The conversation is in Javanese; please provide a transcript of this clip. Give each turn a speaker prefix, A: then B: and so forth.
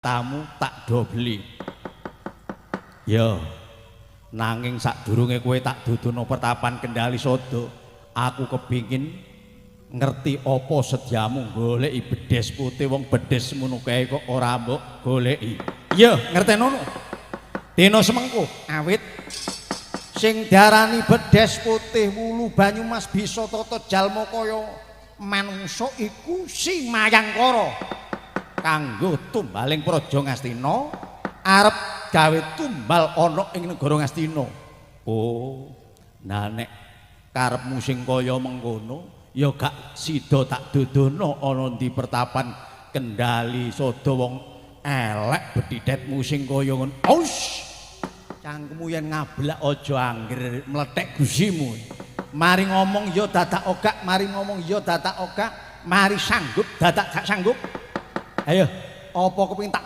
A: Tamu tak dobeli. Ya. Nanging sadurunge kowe tak duduno pertapan Kendali Sada, aku kepingin ngerti apa sedyamu goleki bedes putih, wong bedes semono kae kok ora mbok goleki. Iya, ngertenono. Dina semengko awit sing diarani bedes putih wulu Banyumas bisa tata jalma kaya manungsa iku si Mayangkara. Kanggo tumbaling Praja Ngastina arep gawe tumbal ana ing negara Ngastina. Oh, nah nek karepmu sing kaya mengkono ya gak sida tak dudono ana ndi pertapan Kendali Sada, wong elek bedhithetmu sing kaya ngono. Aus. Cangkemmu yen ngablak aja angger mlethek gusimu. Mari ngomong ya dadak ogak, mari ngomong ya dadak ogak, mari sanggup dadak gak sanggup. Ayo, apa kepengin tak